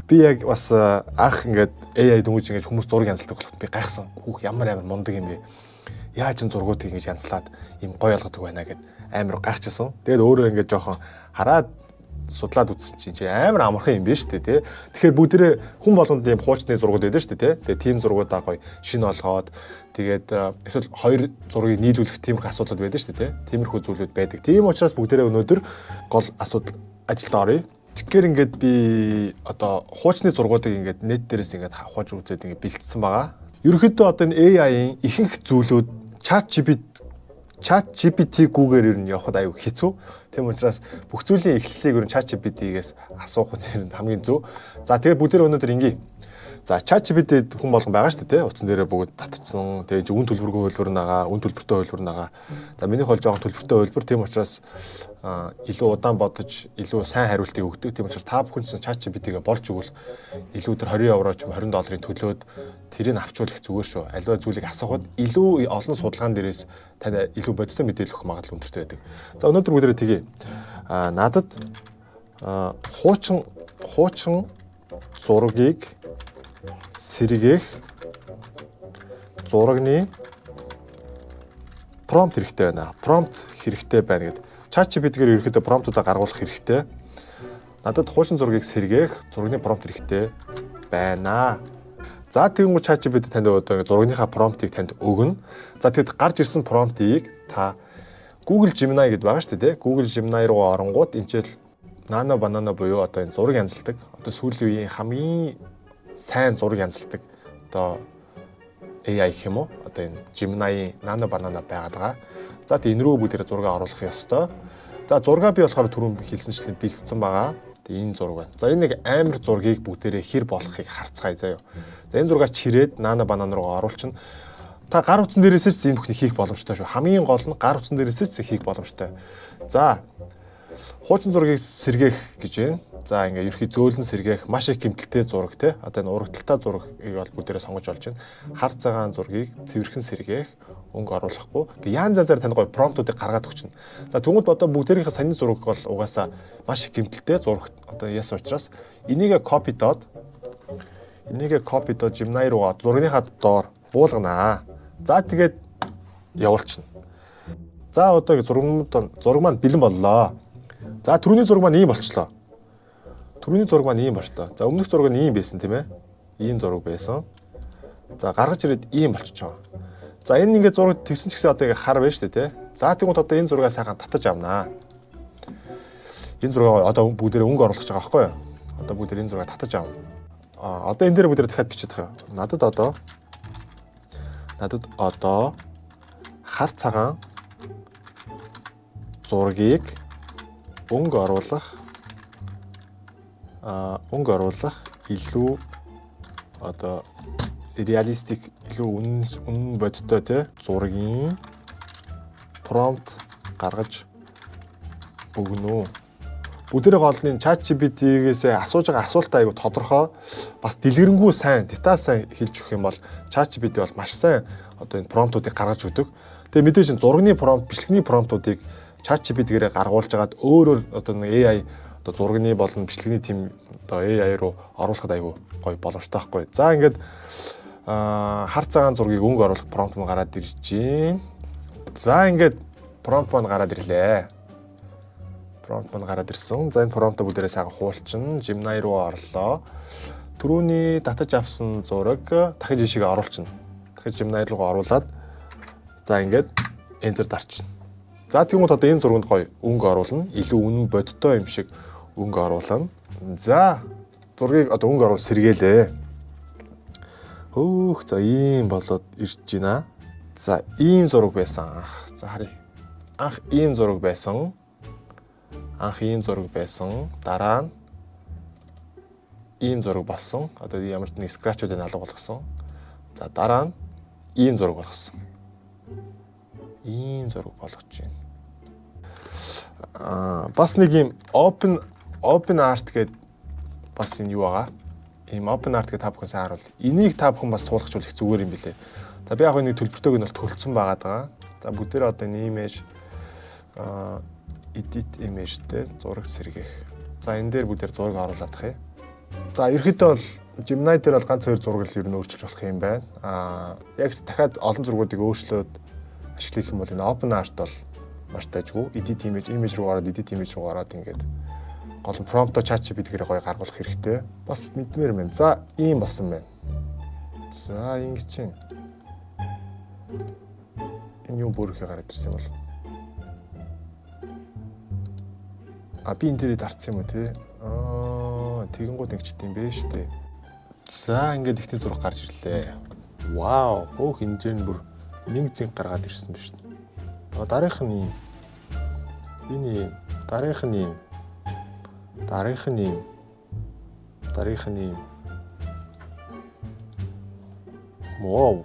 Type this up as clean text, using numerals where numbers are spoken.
Би яг бас анх ингээд AI дөнгөж ингээд хүмүүс зураг янзалдаг болоход би гайхсан. Хүүх, ямар амар мундаг юм бэ? Яаж энэ зургуудыг ингэж янзлаад ийм гоё ялгадаг байна гэд амар гайхчихсан. Тэгээд өөрөө ингээд жоохон хараад судлаад үзсэн чинь чи амар амархан юм биш үү, тий. Тэгэхээр бүгдээрээ хүн болгонд ийм хуучны зургууд байдаг шүү дээ, тий. Тэгээд тийм зургуудаа гоё шинэ олгоод, тэгээд эсвэл хоёр зургийг нийлүүлэх тиймэрхүү асуудлууд байдаг шүү дээ, тий. Тиймэрхүү зүйлүүд байдаг. Тийм учраас бүгдээрээ өнөөдөр гол асуудал ажилд оръё. Тэгэхээр ингээд би одоо хуучны зургуудыг ингээд нет дээрээс ингээд хууж үзээд ингээд бэлтсэн байгаа. Ерөнхийдөө одоо энэ AI-ийн ихэнх зүйлүүд Chat GPT-гүүгээр ер нь явахад аюу хэцүү. Тийм учраас бүх зүйлийн эхлэлийг ер нь Chat GPT-гээс асуух нь хамгийн зөв. За, тэгээд бүгдээр өнөөдөр ингээе. За, Chat GPT хүн болгон байгаа шүү дээ, тий. Утсан дээрээ бүгд татчихсан. Тэгээд үн төлбөргүй хувилбар нагаа, үн төлбөртэй хувилбар нагаа. За, минийх бол жоохон төлбөртэй хувилбар. Тийм учраас илүү удаан бодож, илүү сайн хариултыг өгдөг. Тийм учраас та бүхэн ч Chat GPT-гээ болж өгвөл илүү тэр 20 евро ч юм 20 долларын төлөөд тэрийг авчвал их зүгээр шүү. Аливаа зүйлийг асуухад илүү олон судалгаан дээрээс танд илүү бодиттой мэдээлэл өгөх магадлал өндөртэй байдаг. За, өнөөдөр бүгдээрээ тэгье. Надад хуучин зургийг сэргээх зурагны prompt хэрэгтэй байна. Prompt хэрэгтэй байна гэд. ChatGPT-гээр ерөнхийдөө prompt уудаа гаргуулах хэрэгтэй. Надад хуучин зургийг сэргээх зургийн prompt хэрэгтэй байна. За, тэгэнгүүт ChatGPT танд одоо зургийнхаа prompt ыг танд өгнө. За, тэгэд гарч ирсэн prompt ыг та Google Gemini гэдээ байгаа шүү дээ, тий. Google Gemini руу оронгууд энэ ч Nano Banana буюу одоо энэ зураг янзалдаг. Одоо сүүлийн үеийн хамгийн сайн зураг янзалдаг одоо AI гэх юм уу? Одоо энэ Gemini Nano Banana байгаад байгаа. За, тэг энэ рүү бүгдээрээ зураг оруулах ёстой. За, зургаа би болохоор түрүүн хэлсэнчлэн бэлтцсэн байгаа. Тэг энэ зураг байна. За, энэ нэг амар зургийг бүгдээрээ хэр болохыг харцгаая заяа. За, энэ зургаа чирээд Nano Banana руу оруулчихна. Та гар утсан дээрээс ч энэ бүхнийг хийх боломжтой шүү. Хамгийн гол нь гар утсан дээрээс ч хийх боломжтой. За, хуучин зургийг сэргээх гэж байна. За, ингээ ерхий зөөлөн сэргээх маш их гэмтэлтэй зураг, те. Одоо энэ урагталтай зургийг бол бүгдээрээ сонгож олж байна. Хар цагаан зургийг цэвэрхэн сэргээх, өнгө оруулахгүй. Ингээ янз янзаар танд гоё prompt уудыг гаргаад өгчнө. За, тэгвэл одоо бүгдээрийнхээ саяны зураг бол угаасаа маш их гэмтэлтэй зураг одоо яасан учраас энийгээ copy доод Gemini руугаа зургийнхаа доор буулганаа. За, тэгээд явуулчихна. За, одоо зураг маань бэлэн боллоо. За, түрүүний зураг маань ийм болчлоо. Түрүүний зураг маань ийм болчлоо. За, өмнөх зураг нь ийм байсан, тийм ээ. Ийм зураг байсан. За, гаргаж ирээд ийм болчихоо. За, энэ ингээд зураг тэгсэн ч гэсэн одоо ингээд хар байна шүү дээ, тий. За, тэгвэл одоо энэ зургаа сайхан татаж авнаа. Энэ зургаа одоо бүгдээрээ өнгө оруулах гэж байгаа байхгүй юу? Одоо бүгдээр энэ зургаа татаж авна. А одоо энэ дээр бүгдээрээ дахиад бичиж байгаа. Надад одоо хар цагаан зургийг өнгө оруулах илүү одоо realistic, илүү үнэн үнэн бодиттой, те, зургийн prompt гаргаж өгнө үү? Бүгдээрээ гол нь ChatGPT-гээс асууж байгаа асуултаа айгу тодорхой, бас дэлгэрэнгүй сайн, деталь сайн хэлж өгөх юм бол ChatGPT бол маш сайн одоо энэ prompt уудыг гаргаж өгдөг. Тэгээ мэдээж энэ зургийн prompt, бичлэгний prompt уудыг ChatGPT-гээрээ гаргуулж агаад өөрөөр одоо нэг AI одоо зургийн болон бичлэгний тийм одоо AI руу оруулахад айгу гоё боломжтой байхгүй. За, ингээд хар цагаан зургийг өнгө оруулах prompt маань гараад ирж байна. За, ингээд prompt маань гараад ирлээ. Prompt маань гараад ирсэн. За, энэ prompt оо бүгдээрээ сайхан хуулчин. Gemini руу орлоо. Түрүүний татаж авсан зураг дахиж ийшээгээ оруулчихна. Дахиж Gemini руу оруулаад, за, ингээд enter дарчихна. За, тэгмүүд одоо энэ зурганд гоё өнгө оруулна. Илүү үнэн бодиттой юм шиг өнгө оруулна. За, зургийг одоо өнгө оруул сэргээлээ. Хөөх, за, ийм болоод ирж байна. За, ийм зураг байсан анх. За, харъя. Анх ийм зураг байсан. Анх ийм зураг байсан. Дараа нь ийм зураг болсон. Одоо ямар ч нэг scratch уудыг алга болгосон. За, дараа нь ийм зураг болгосон. Ийм зураг болгож байна. Аа, бас нэг ийм open art гэдэг бас энэ юу байгаа. Ийм open art гэдэг та бүхэн сайн харуул. Энийг та бүхэн бас суулгачвал их зүгээр юм билээ. За, би яг нэг төлбөртөөг нь бол төлцсөн байгаа даа. За, бүгдээрээ одоо энэ image edit image тэй зураг сэргээх. За, энэ дээр бүгдээр зураг оруулах юм. За, ерөөхдөө бол Gemini дээр бол ганц хоёр зураг л ер нь өөрчилж болох юм байна. Яг дахиад олон зургуудыг өөрчлөөд ашиглах юм бол энэ OpenArt бол маш дажгүй. Edit image, image руу ороод, edit image руу ороод, ингээд гол нь prompt-о ChatGPT-гээр гоё гаргуулах хэрэгтэй. Бас мэдмээр байна. За, ийм болсон байна. За, ингэж чинь. Энэ юу бүрхээ гараад ирсэн юм бол? Би энэ дээрээ дарцсан юм уу те? Тэгэнгүүт ингэчт юм бэ штэ. За, ингээд ихний зураг гарч ирлээ. Вау, хөөх, энэ нь бүр нэг зинг гаргаад ирсэн ба шүү. Тэгээ дараагийнх нь ийм. Энэ ийм. Дараагийнх нь ийм. Дараагийнх нь ийм. Дараагийнх нь ийм. Вау.